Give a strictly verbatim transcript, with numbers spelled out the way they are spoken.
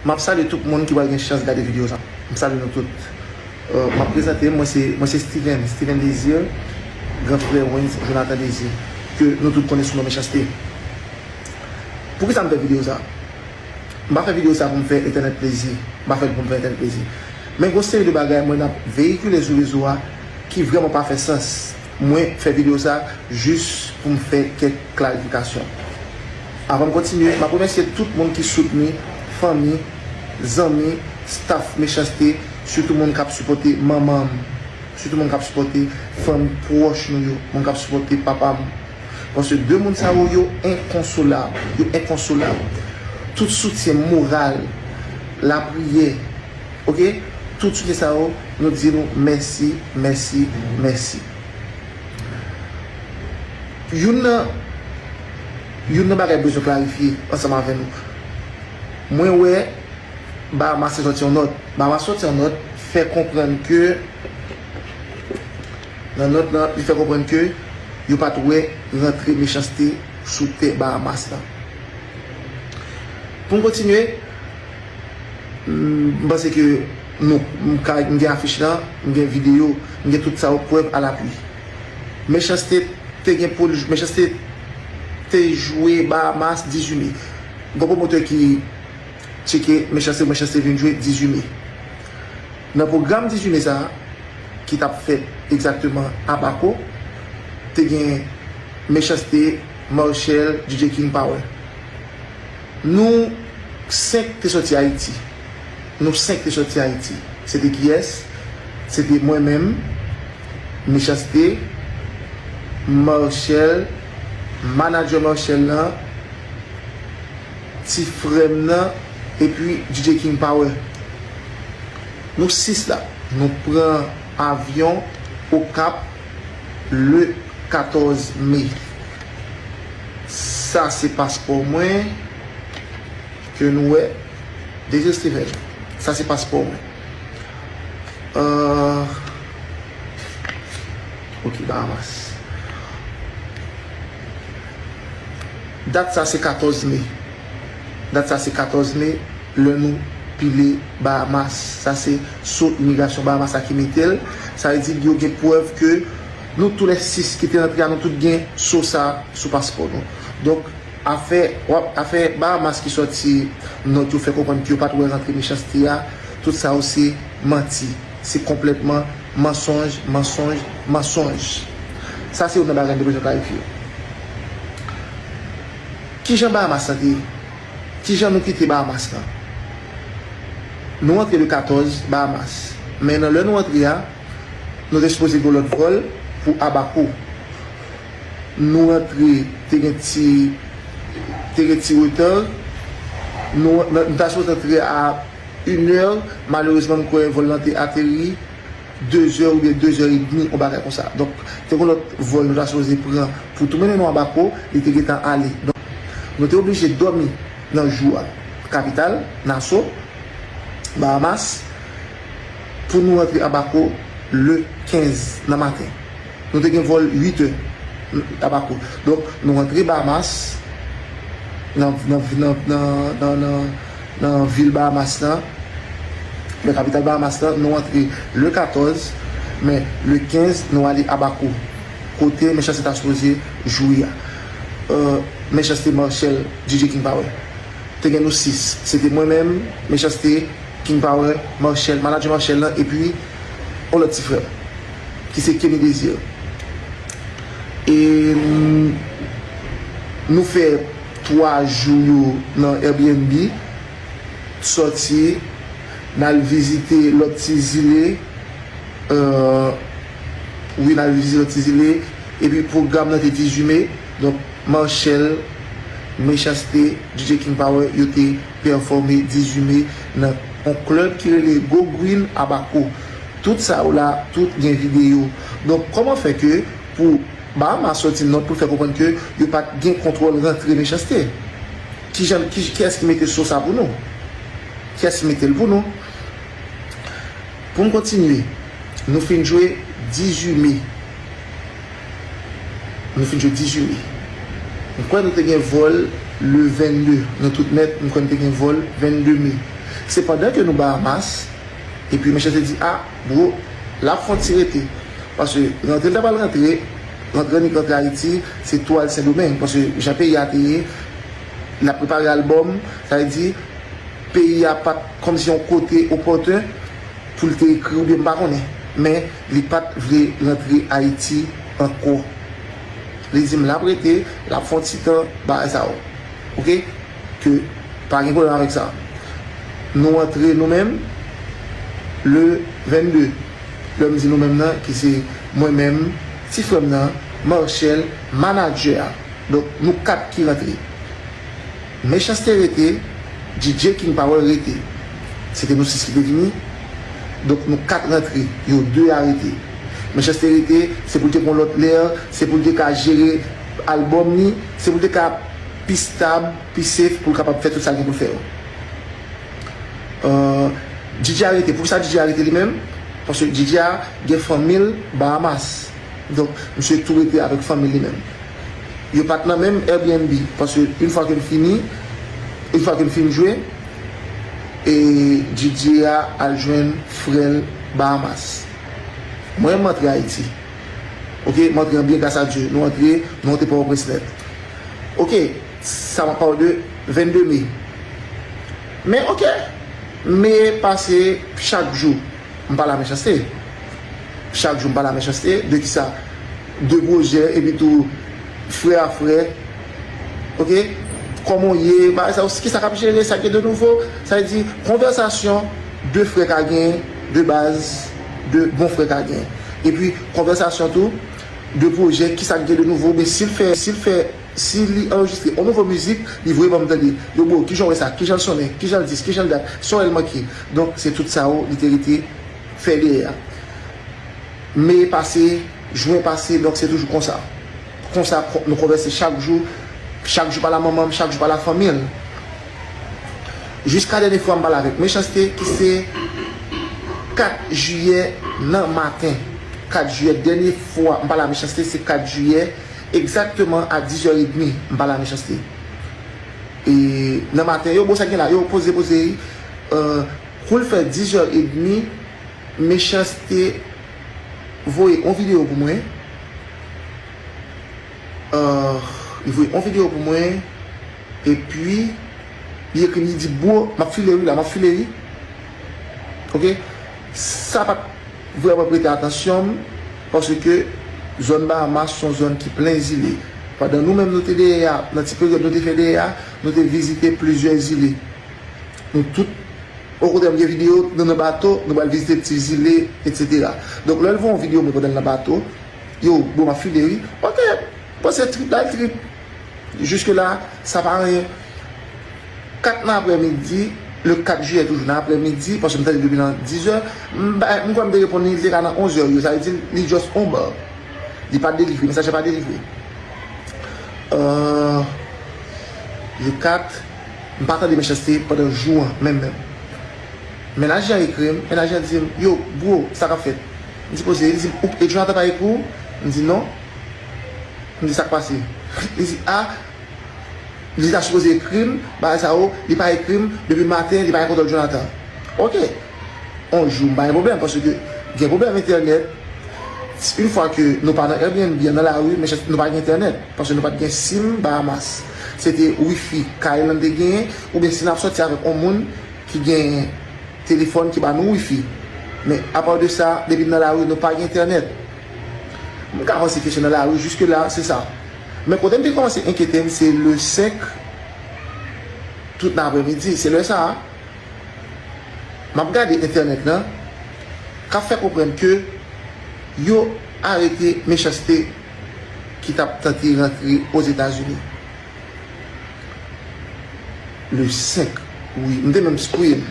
M ap salye tout moun ki pral gen chans gade videyo sa. M salye nou tout. Euh, m ap prezante m, mwen se, mwen se Steven, Steven Désir, gran frè Wens Jonathan Désir, ke nou tout konnen sou non Mechanste. Poukisa m fè videyo sa? M pa fè videyo sa pou m fè entènèt plezi. M pa fè l pou m fè entènèt plezi. Men gon seri de bagay mwen ap veyikile sou rezo a ki vrèman pa fè sans. Mwen fè videyo sa jis pou m fè kèk klarifikasyon. Avan m kontinye, m ap remèsye tout moun ki soutni, fanmi, zanmi, staff Mechanste, sitou moun k ap sipòte manman m, sitou moun k ap sipòte fanmi pwòch nou yo, moun k ap sipòte papa m. Paske de moun sa yo, yo enkonsolab, yo enkonsolab. Tout soutyen moral, lapriyè, oke? Tout soutyen sa yo, nou di nou mèsi, mèsi, mèsi. Youn nan, youn nan bagay bezwen klarifye ansanm avè nou. Mwen wè Bahamas te sòti yon nòt. Bahamas sòti yon nòt, fè konprann ke, nan nòt lan, li fè konprann ke yo pa t wè rantre Mechanste sou tè Bahamas lan. Pou m kontinye, m, m panse ke nou, m ka, m gen afich lan, m gen videyo, m gen tout sa yo, prèv alapui. Mechanste te gen pou l, Mechanste te jwe Bahamas dizuit me. Gon pwomotè ki tcheke Mechanste, Mechanste vin jwe dizuit me. Nan pwogram dizuit me sa a, ki t ap fèt egzakteman Abaco, te gen Mechanste, Marshall, D J King Power. Nou senk te sòti Ayiti. Nou senk te sòti Ayiti. Se te kiyès? Se te mwen menm, Mechanste, Marshall, manadjè Marshall lan, ti frè m nan, epi D J King Power. Nou sis la, nou pran avyon Okap le katòz me. Sa se paspò mwen ke nou wè. Désir Steven, sa se paspò mwen. Euh, ok, Bahamas. Dat sa se katòz me. Dat sa se katòz me, lè nou pile Bahamas. Sa se so imigrasyon Bahamas la ki mete l. Sa vle di yo gen prèv ke nou tou lè sis ki te rantre a, nou tout gen so sa sou paspò nou. Donk, afè, w ap, afè Bahamas ki sòti nòt yo fè konprann ke yo pa t wè rantre Mechanste a, tout sa yo se manti. Se konplètman mansonj, mansonj, mansonj. Sa se youn nan bagay m te bezwen klarifye. Kijan Bahamas lan te ye? Kijan nou kite Bahamas lan? Nou antre le katòz Bahamas. Men nan lè nou antre a, nou te sipoze gen lòt vòl pou Abaco. Nou antre, te gen ti, te gen ti reta. Nou, nou, nou ta sipoze antre a inè. Malerezman, m kwè vòl lan te ateri dezè oubyen dezè edmi, yon bagay konsa. Donk, te gen lòt vòl nou ta sipoze pran pou tou mennen nou Abaco, li te gentan ale. Donk, nou te oblije dòmi nan jou a, kapital, Nassau, Bahamas, pou nou rantre Abaco le kenz nan maten. Nou te gen vòl uit è Abaco. Donk, nou rantre Bahamas, nan, nan, nan, nan, nan, nan, nan vil Bahamas lan, nan kapital Bahamas lan, nou rantre le katòz, men le kenz, nou ale Abaco, kote Mechanste ta sipoze jwe a. Euh, Mechanste, Marshall, D J King Power. Te gen nou sis. Se te mwen menm, Mechanste, King Power, Marshall, manadjè Marshall lan, epi yon lòt ti frè, ki se Kenny Désir. E, mm, nou fè twa jou yo nan Airbnb, sòti, n al vizite lòt ti zile, euh, wi, n al vizite lòt ti zile, epi pwogram nan te dizuit me, donk, Marshall, Mechanste, D J King Power, yo te pèfòme dizuit me nan yon klèb ki rele Go Green Abaco. Tout sa yo la, tout gen videyo. Donk, kòman fè ke pou Bahamas sòti nòt pou fè konprann ke yo pa t gen kontwòl rantre Mechanste? Kijan, ki, kiyès ki mete so sa pou nou? Kiyès ki mete l pou nou? Pou m kontinye, nou fin jwe dizuit me. Nou fin jwe dizuit me. M kwè nou te gen vòl le vennde. Nou tout nèt, m kwè nou te gen vòl vennde me. Se pandan ke nou Bahamas, epi Mechanste di, a, bro, l ap fè yon ti rete. Paske rantre l ta pral rantre, rantre annik rantre Ayiti, se tou al Sendomeng. Paske jan peyi a te ye, l ap prepare albòm, sa vle di, peyi a pa t kòmsi yon kote opòten pou l te ekri oubyen m pa konnen. Men li pa t vle rantre Ayiti ankò. Li di m l ap rete, l ap fè yon ti tan, bagay sa yo. Oke? Ke pa gen pwoblèm avèk sa. Nou antre nou menm le vennde. Lè m di nou menm nan, ki se mwen menm, ti frè m nan, Marchel, manadjè a. Donk, nou kat ki rantre. Mechanste rete, D J King Power rete. Se te nou sis ki te vini. Donk, nou kat rantre, yo de a rete. Mechanste rete, se pou l te pran lòt lè, se pou l te ka jere albòm li, se pou l te ka pi stab, pi safe, pou l kapab fè tout sa l gen pou l fè yo. Euh, D J a rete. Poukisa D J a rete li menm? Paske D J a gen fanmi l Bahamas. Donk, misye tou rete avèk fanmi li menm. Yo pa t nan menm Airbnb, paske yon fwa ke m fini, yon fwa ke m fin jwe, e D J a al jwenn frè l Bahamas. Mwen, m antre Ayiti. Oke, m antre an byen, gras a Dye. Nou antre, nou antre Pòtoprens nèt. Oke, sa m ap pale de vennde me. Men oke, me pase chak jou. M pale a Mechanste. Chak jou m pale a Mechanste. De kisa? De pwojè, epi tou frè a frè. Oke? Kòman w ye? Bagay sa yo, kisa k ap jere? Sa gen de nouvo? Sa vle di, konvèsasyon de frè ka gen, de baz, de bon frè ka gen. Epi, konvèsasyon tou, de pwojè, kisa k gen de nouvo? Men si l fè, si l fè, si li anrejistre yon nouvo mizik, li voye ban m tande. Yo, bro, kijan w wè sa? Kijan l sonnen? Kijan l dis? Kijan l dat? Sa w wè l manke? Donk, se tout sa yo, li te rete fè dèyè a. Me pase, jen pase, donk se toujou konsa. Konsa, kon-, nou konvèse chak jou, chak jou pale a manman m, chak jou pale a fanmi l. Jiska dènye fwa m pale avèk Mechanste, ki se kat jiyè nan maten. Kat jiyè, dènye fwa m pale a Mechanste, se kat jiyè, egzakteman a dizè edmi, m pale a Mechanste. E nan maten, yo, bon, sa gen la, yo, poze, poze, euh, kou l fè dizè edmi, Mechanste voye yon videyo pou mwen. Euh, li voye yon videyo pou mwen. Epi, li ekri m, li di, bro, m ap file wi la, m ap file wi. Oke? Sa pa t vrèman prete atansyon m, paske zòn Bahamas se yon zòn ki plen zile. Pandan nou menm nou te dèyè a, nan ti peryòd nou te fè dèyè a, nou te vizite plizyè zile. Nou tout, okontrè, m gen videyo, nou nan bato, nou pral vizite ti zile, etsetera. Donk, lè l voye yon videyo mwen pandan l nan bato, yo, bon, m ap file wi. Oke, panse trip la, l trip. Jiske la, sa pa anyen. Kat nan aprèmidi, le kat jiyè toujou nan aprèmidi, paske m tande depi nan dizè, m ba-, m kwè m te reponn li, li te ka nan onzè, yo, sa vle di li just on bar. Li pa delivre, mesaj la pa delivre. Euh, le kat, m pa tande Mechanste pandan jou an, menm, menm. Menaj lan ekri m, menaj lan di m, yo, bro, sa k ap fèt? M di poze, li di m, ou, e Jonathan pa ekri w? M di non. M di sa k pase? Li di, a, li ta sipoze ekri m, bagay sa yo, li pa ekri m, depi maten, li pa gen kontwòl Jonathan. Oke. On jou, m pa gen pwoblèm, paske gen pwoblèm entènèt. Yon fwa ke nou pa nan Airbnb, nan lari, men nou pa gen entènèt, paske nou pa t gen sim Bahamas. Se te wifi kay lan te genyen, oubyen si n ap sòti avèk yon moun ki gen telefòn ki ba nou wifi. Men, apa de sa, depi n nan lari, nou pa gen entènèt. M ka panse kesyon nan lari, jiske la, se sa. Men kote m te kòmanse enkyete m, se le senk, tout nan aprèmidi, se lè sa a. M ap gade entènèt lan, k ap fè konprann ke yo arete Mechanste ki t ap tante rantre Ozetazini. Le senk, wi, m te menm screen.